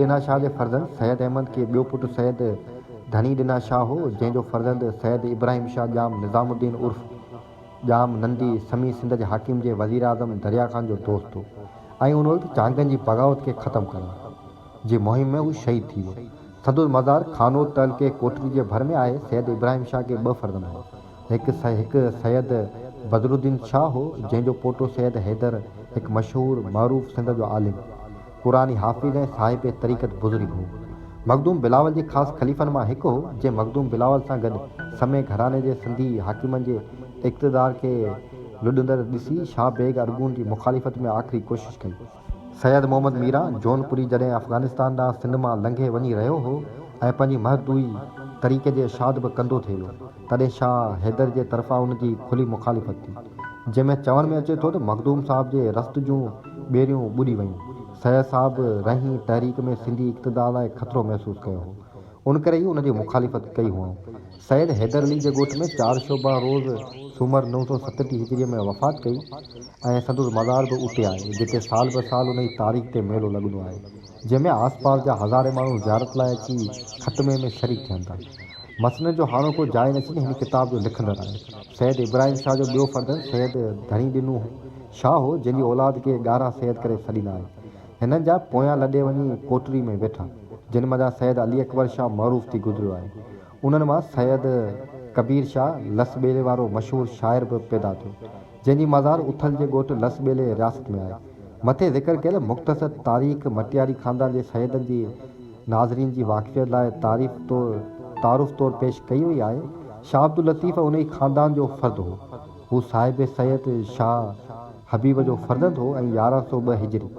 ڏنا شاهه جي فرزند سيد احمد کي ٻيو پٽ سيد ڌڻي ڏنا شاهه هو، جنهن جو فرزند سيد ابراهيم شاهه ڄام نظام الدين عرف ڄام نندي سمي سنڌ جي حاڪم جي وزيراعظم دريا خان جو دوست هو ۽ ان وقت چانگن جي بغاوت کي ختم ڪرڻ جي مهم ۾ هو شهيد ٿي ويو. سندس مزار خانوط تعلقي ڪوٽڙي جي ڀر ۾ آهي. سيد ابراهيم شاهه کي ٻه فرزند هئا. هڪ سيد بدرالدين شاهه هو، جنهن جو پوٽو سيد حيدر هڪ مشهور معروف سنڌ جو عالم، قرآني حافظ ۽ صاحب طريقت بزرگ هو. مخدوم بلاول جي خاص خليفن مان هڪ هو، جنهن مخدوم بلاول سان گڏ سمي گهراڻي جي سنڌي حاڪمن جي اقتدار کي لڏندڙ ڏسي شاهه بيگ ارغون جي مخالفت ۾ آخري ڪوشش ڪئي. سيد محمد ميران جونپوري جڏهن افغانستان ڏانهن سنڌ مان لنگهي وڃي رهيو هو ۽ پنهنجي مهدوي طريقي جي اشاعت به ڪندو ٿي ويو، تڏهن شاهه حيدر جي طرفان ان جي کلي مخالفت ٿي، جنهن ۾ چوڻ ۾ اچي ٿو ته مخدوم صاحب جي رست جون ٻيڙيون ٻڏي ويون. سيد صاحب رهين تحريڪ ۾ سنڌي اقتدار لاء خطرو محسوس ڪيو هو، ان ڪري ئي ان جي مخالفت ڪئي هئائون. سيد حيدر علي جي ڳوٺ ۾ چار شعبه روز سومر 937 هجريء ۾ وفات ڪئي ۽ سندس مزار به اتي آهي، جتي سال به سال انهي تاريخ تي ميلو لڳندو آهي، جنهن ۾ آس پاس جا هزارين ماڻهو زيارت لاء اچي ختمي ۾ شريڪ ٿين ٿا. مسند جو هاڻوڪو جاء نشين هن ڪتاب جو لکندڙ آهي. سيد ابراهيم شاهه جو ٻيو فرزند سيد ڌڻي ڏنو شاهه هو، جنهن جي اولاد کي ڳارها سيد ڪري سڏيندا آهن. هنن جا پويان لڏي وڃي ڪوٽڙي ۾ ويٺا، جن منجهان سيد علي اڪبر شاهه معروف ٿي گذريو آهي. انهن مان سيد ڪبير شاهه لس ٻيلي وارو مشهور شاعر به پيدا ٿيو، جنهن جي مزار اٿل جي ڳوٺ لس ٻيلي رياست ۾ آهي. مٿي ذڪر ڪيل مختصر تاريخ مٽياري خاندان جي سيدن جي ناظرين جي واقفيت لاء تعريف طور تعارف طور پيش ڪئي وئي آهي. شاهه عبداللطيف انهي خاندان جو فرد هو. هو صاحب سيد شاهه حبيب جو فرزند هو ۽ 1102 هجري.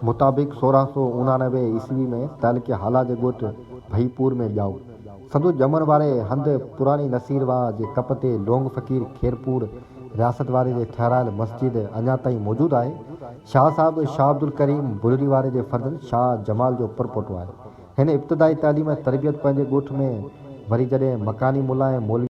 مطابق 1689 عيسوي ۾ تعلقي هالا جي ڳوٺ ڀئي پور ۾ ڄائو. سندس ڄمڻ واري هنڌ پراڻي نصير واهه جي ڪپ تي لونگ فقير خيرپور رياست واري جي ٺهرايل مسجد اڃا تائين موجود آهي. شاهه صاحب شاهه عبدالڪريم بلڙي واري جي فرزند شاهه جمال جو پڙپوٽو آهي. هن ابتدائي تعليم ۽ تربيت پنهنجي ڳوٺ ۾ وري جڏهن مڪاني ملا ۽ مولوي.